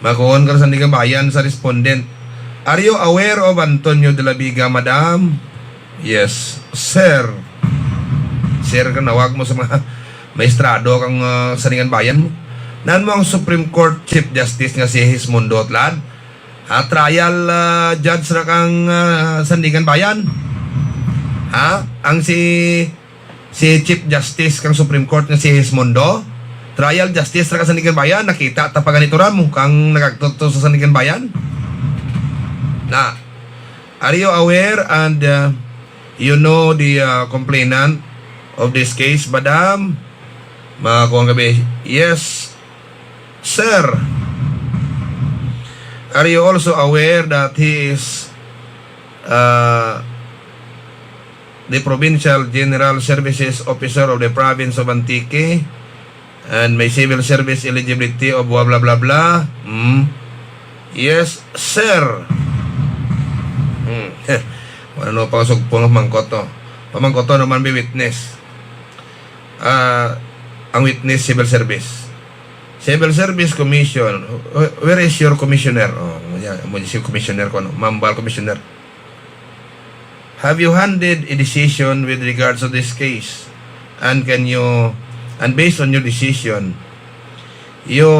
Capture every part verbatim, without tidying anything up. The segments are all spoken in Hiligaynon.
Makuon ka sa Sandigan Bayan sa respondent. Are you aware of Antonio de la Vega, madam? Yes, sir. Sir, ka nawag mo sa mga maestrado kang, ah, Sandigan Bayan mo. Nan mo ang Supreme Court Chief Justice nga si Hismundo Tlad? Ha, trial, ah, judge ra kang, ah, Sandigan Bayan? Ha? Ang si, si Chief Justice kang Supreme Court nga si Hismundo, trial justice ra ka Sandigan Bayan, nakita ta pa ganito ra mo kang nagagto to sa Sandigan Bayan? Na, are you aware and, ah, you know the, ah, complainant of this case, madam? Mga kuwan gabi, yes, sir. Are you also aware that he is, uh, the Provincial General Services Officer of the Province of Antique and may civil service eligibility of blah, blah, blah, blah? Hmm. Yes, sir. Hmm. Wala no pang sugpong ang pamangkot to. Pamangkot to naman may witness. Ah, ang witness, civil service. Civil Service Commission, wh-, where is your commissioner? Oh, mo niya, mo niya si commissioner ko, no? Mambal commissioner. Have you handed a decision with regards to this case? And can you, and based on your decision, you,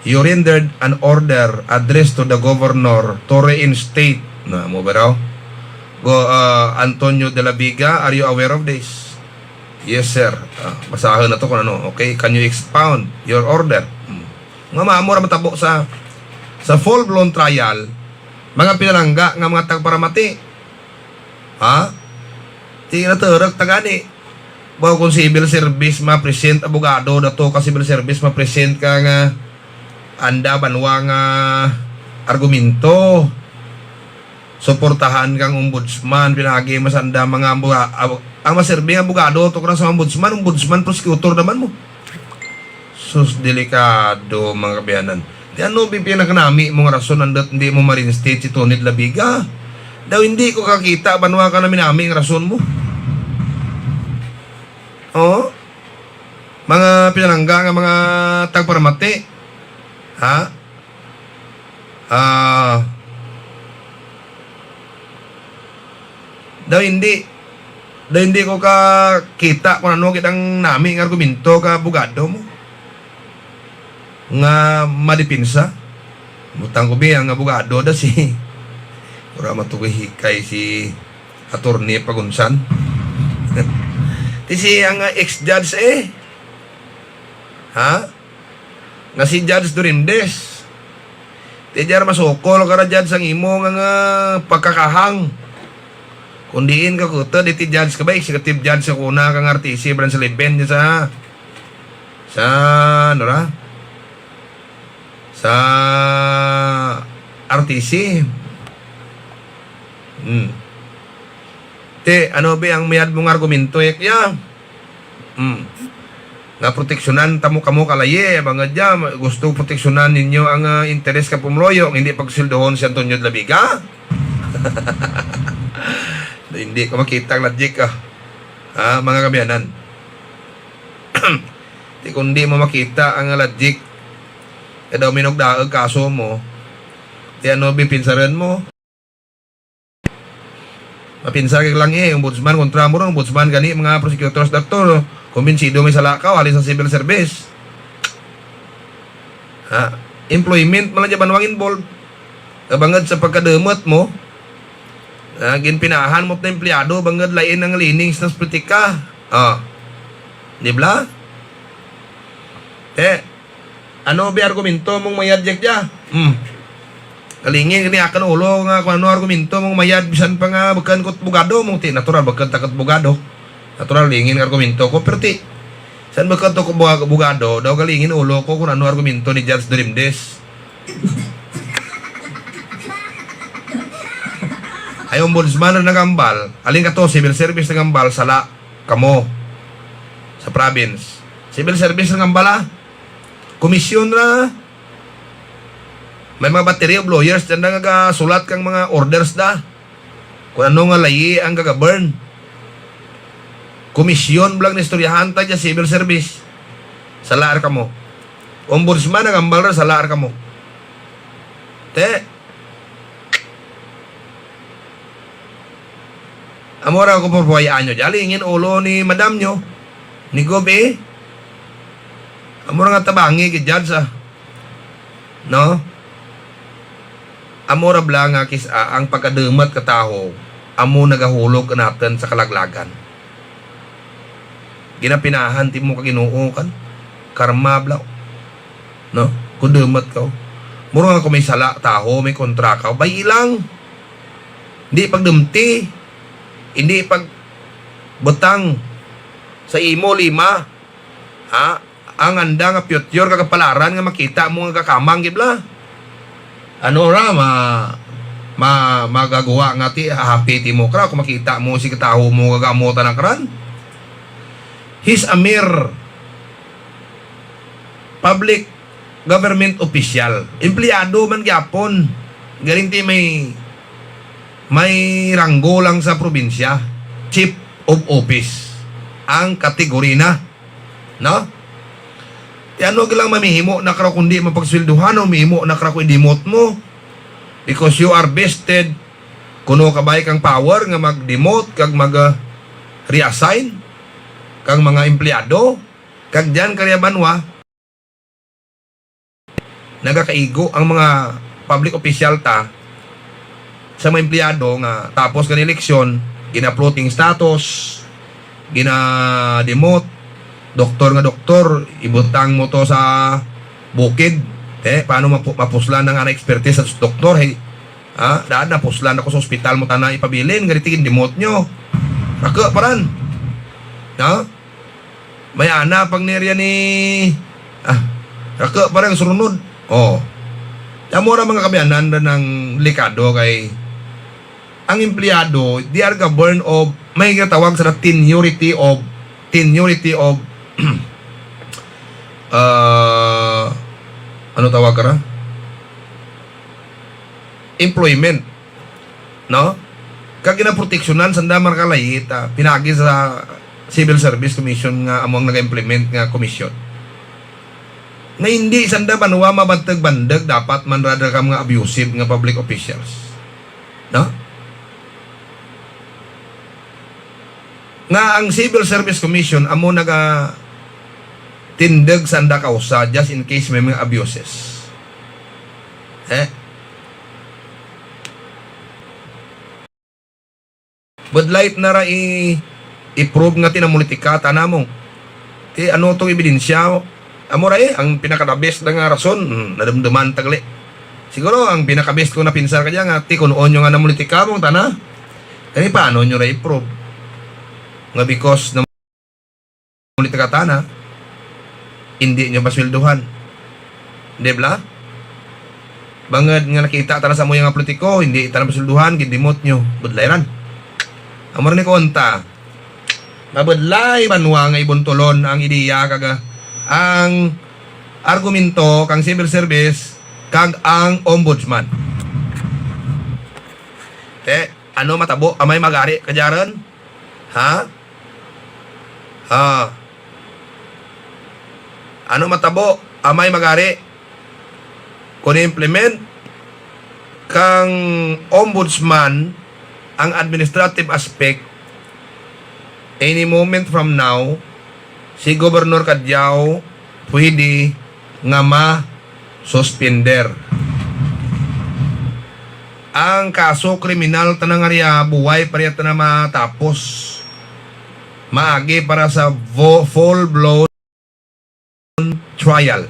you rendered an order addressed to the governor to reinstate, na mo ba raw? Go, uh, Antonio de la Vega, are you aware of this? Yes, sir. Ah, basahon na to kung ano. Okay, can you expound your order? Hmm. Nga maamo ra matabo sa, sa full-blown trial, mga pinalangga nga mga tagparamati. Ha? Di na turok ta gani. Baw kung civil service ma-present, abogado na to ka civil service ma-present ka nga anda banwa nga argumento. Suportahan kang ombudsman, pinagi masanda mga abogado. Ang maserbi nga abogado, tukran sa ombudsman, ombudsman, prosecutor naman mo. Sus, delikado, mga kabiyanan. Di ano, bi-, pinakanami mo nga rason, andot hindi mo ma-reinstate si Tony Labiga? Daw hindi ko kakita, banwa ka namin-nami nga rason mo. Oh? Mga pinalangga nga mga tagparamati. Ha? Ah, daw hindi, daw hindi ko kakita kung ano gid ang nami nga argumento ka abogado mo nga madipinsa. Butang ko bi ang abogado da si, wala matukoy hikay si Attorney Pagunsan. Ti si ang, ah, ex-judge eh. Ha? Nga si Judge Dorindes. Ti jar masukol ka ra, Judge, ang imo nga, nga pagkakahang. Kung diin ka kuto, di ti Judge ka ba, executive judge ka kuna kang R T C, Branch eleven, dyan sa, sa, ano ra? Sa R T C. Hmm. Ti, ano ba ang mayad mong argumento, eh, kaya? Hmm. Nga proteksyonan tamo kamo kalayi, bangod dya, gusto proteksyonan ninyo ang, ah, interes ka pumloyo, nga hindi pagsildohon si Antonio de la Vega? Hindi ko makita ang logic, ah. Ah, mga kabiyanan. Ti kung di mo makita ang logic, kaya daw minugdaag kaso mo, ti ano bipinsaran mo? Mapinsar kay lang eh, ombudsman kontra mo ron, ombudsman gani, mga prosecutors, doktor, kumbinsido may sala ka, wali sa civil service. Ha? Employment man lang dyan, banwang involved. Kabangad sa pagkadumot mo, ha? Ginpinahan mo na empleyado, bangad lain ang leanings ng politika. Ah. Di ba? Eh, ano bi argumento mong mayad, Jack, dya? Hmm. Kalingin gani akan ulo nga kung ano argumento mong mayad, bisan pa nga bukod ko abogado mo, ti natural bukod ta ko abogado. Natural lingin nga argumento ko, pero ti, san bukod to ko abog-, abogado, daw kalingin ulo ko kung ano argumento ni Judge Dorimdes. Ay, ombudsman na nagambal, alin ka to, civil service nagambal, sala kamo sa province. Civil service nagambal, ah. Komisyon ra. May mga battery of lawyers dyan na nagasulat kang mga orders da. Kung ano nga layi ang gagabern. Komisyon blang na istoryahan ta dyan, civil service. Sala ra kamo. Ombudsman, nagambal ra, sala ra kamo. Te. Amo ra ko purpuhay-an nyo. Jali, ingin ulo ni madam nyo. Ni Gob, eh. Amo ra nga tabangi, gid, judge, ah. No? Amo ra bala nga kis-, ah, ang pagkadumat ka tawo, amo nagahulog ka naton sa kalaglagan. Ginapinahan ti mo ka Ginoo kan karma, bla. No? Kudumat ka. Mura nga kung may sala tawo, may kontra ka, bay ilang. Hindi pagdumti. Hindi pagbutang sa imo lima. Ha? Ang anda nga future kag kapalaran nga makita mo nga gakamang gid, bla. Ano ra, ma-, ma-, magagawa nga ti, happy ti mo kra kung makita mo si katawo mo gagamutan na kran. He's a mere public government official. Empleyado man gyapon. Galing ti may, may ranggo lang sa probinsya. Chief of office ang kategorya na. No? Ti ano gilang mamihimo na kara kundi mapagsweldohan o mihimo na kara ko i-demote mo? Because you are vested kuno kabay kang power nga mag-demote kag mag, ah, reassign kang mga empleyado kag diyan kariya banwa. Nagakaigo ang mga public official ta sa mga empleyado nga tapos kan eleksyon, gina-floating status, gina-demote, doktor nga doktor, ibutang mo to sa bukid. Eh, paano mapu-, mapuslan ang ana expertise sa doktor? Hey, ha? Daan, napuslan ako sa ospital mo, tana ipabilin, ganito gin-demote nyo. Rako, paran. Ha? May ana pang nirya ni, ah, rako pa rin surunod. Oh. Amo ra, mga kaabyanan, ra nang likado kay ang empleyado, they are governed of, may ginatawag sa tenuity of, tenuity of, ah, ano tawag ka ra? Employment. No? Kag ginaproteksyonan sanda, mga kalayi, ta, pinagi sa Civil Service Commission nga amo ang naga-implement nga komisyon. Nga hindi sanda banwa mabantag-bandag, dapat man rather ka mga abusive nga public officials. No? Nga ang Civil Service Commission amo naga tindog sa anda kausa just in case may mga abuses. Eh? Budlay na ra i-, i-prove nga tinamulitika ta namo. Ti ano tong ebidensya? Amo ra, eh, ang pinaka-the best na nga rason, hmm, nadumduman ta gali. Siguro ang pinaka-best ko na pinsar kadya nga ti kun-on nyo nga namulitika mong tana. Kani paano nyo ra i-prove nga because na Ngunit nga tana, hindi nyo pasweldohan. Di bala? Bangod nga nakita tana sa amo nga politiko, hindi tana pasweldohan, gindimot nyo, budlay ran. Amo ra ni ko unta, mabudlay banwa nga ibuntulon ang ideya kag, ah, ang argumento kang civil service kag ang ombudsman. Eh, ano matabo amay magari kadya ron? Ha? Ah. Ano matabo amay magari? Kung implement kang ombudsman ang administrative aspect, any moment from now, si Gobernador Cadiao pwede nga ma-suspender. Ang kaso kriminal tana nga riya, buway pa riya tana matapos. Maagi para sa vo-, full-blown trial.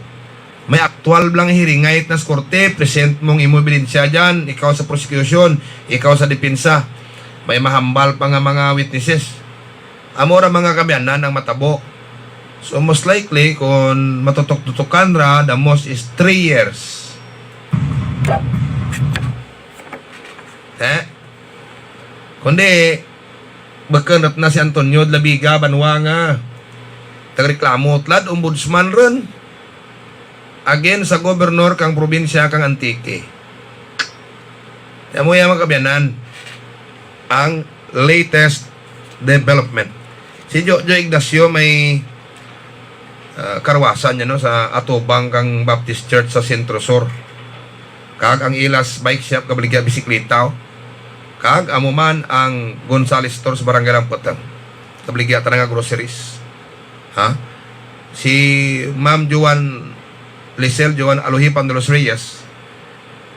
May aktual blang hearing night na sa korte, present mong imo ebidensya dyan, ikaw sa prosecution, ikaw sa depensa. May mahambal pa nga mga witnesses. Amo ra mga kaabyanan ang matabo. So, most likely, kung matutok-tutukan ra, the most is three years. Eh? Kundi, bukon rat na si Antonio de la Vega banwa nga nagreklamo tulad ombudsman ron against sa gobernador kang probinsya kang Antique. Kaya mo yan, mga kaabyanan, ang latest development. Si Jojo Ignacio may ah, karwasan niya, no, sa atubang kang Baptist Church sa Centro Sur. Kag ang Ilas Bike Shop, kabaligya bisikleta, oh. Kag amo man ang Gonzales Store sa Barangay Lamputang. Kabaligya tanan nga groceries. Ha? Si Ma'am Joan Lisel, Joan Alohipan de los Reyes,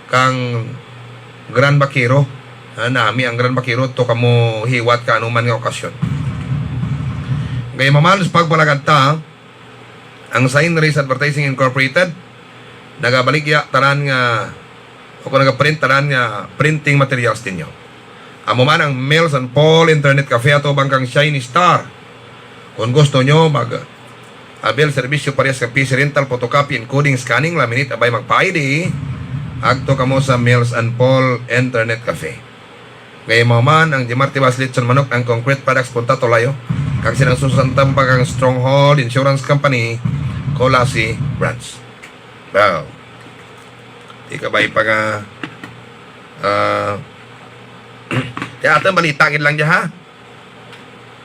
kang Gran Vaquero. Ha, nami ang Gran Vaquero to kamo hiwat ka anuman nga okasyon. Kay mamahal sa pagpalagad ta, ang Sign Race Advertising Incorporated nagabaligya tanan nga o kung nagaprint tanan nga printing materials ninyo. Amo man ang Mills and Paul Internet Cafe atubang kang Shiny Star. Kung gusto nyo mag avail serbisyo parehas kang P C rental, photocopy, encoding, scanning, laminate, abay magpa-I D adto kamo sa Mills and Paul Internet Cafe. Kay mao man ang Jimarte Bas Lechon Manok, ang Concrete Products Punta Tulayo, kag silang sususan tambag ang Stronghold Insurance Company, Culasi Branch. Wow. Di ka ba ipaga, ah, kaya aton balita gid lang dya, ha?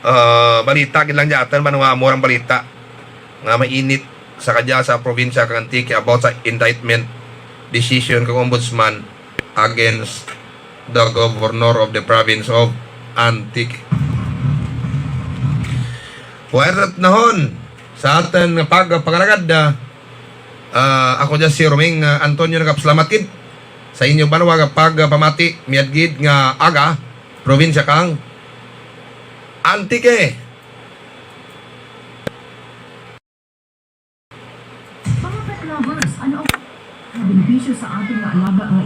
Ah, balita gid lang dya aton, banwa mo rang balita nga mainit sa kadya sa probinsya kang Antique about sa indictment decision kang Ombudsman against the Governor of the Province of Antique. Puwerta nahon sa aton nga pag-, pag-alagad, ah, ah, ako dyan si Roming, ah, Antonio, nagapasalamat gid sa inyo banwa nga pagpamati, miagid nga aga, probinsya kang Antique. Mga pet lovers, ano ang mga benepisyo sa ating mga alaga nga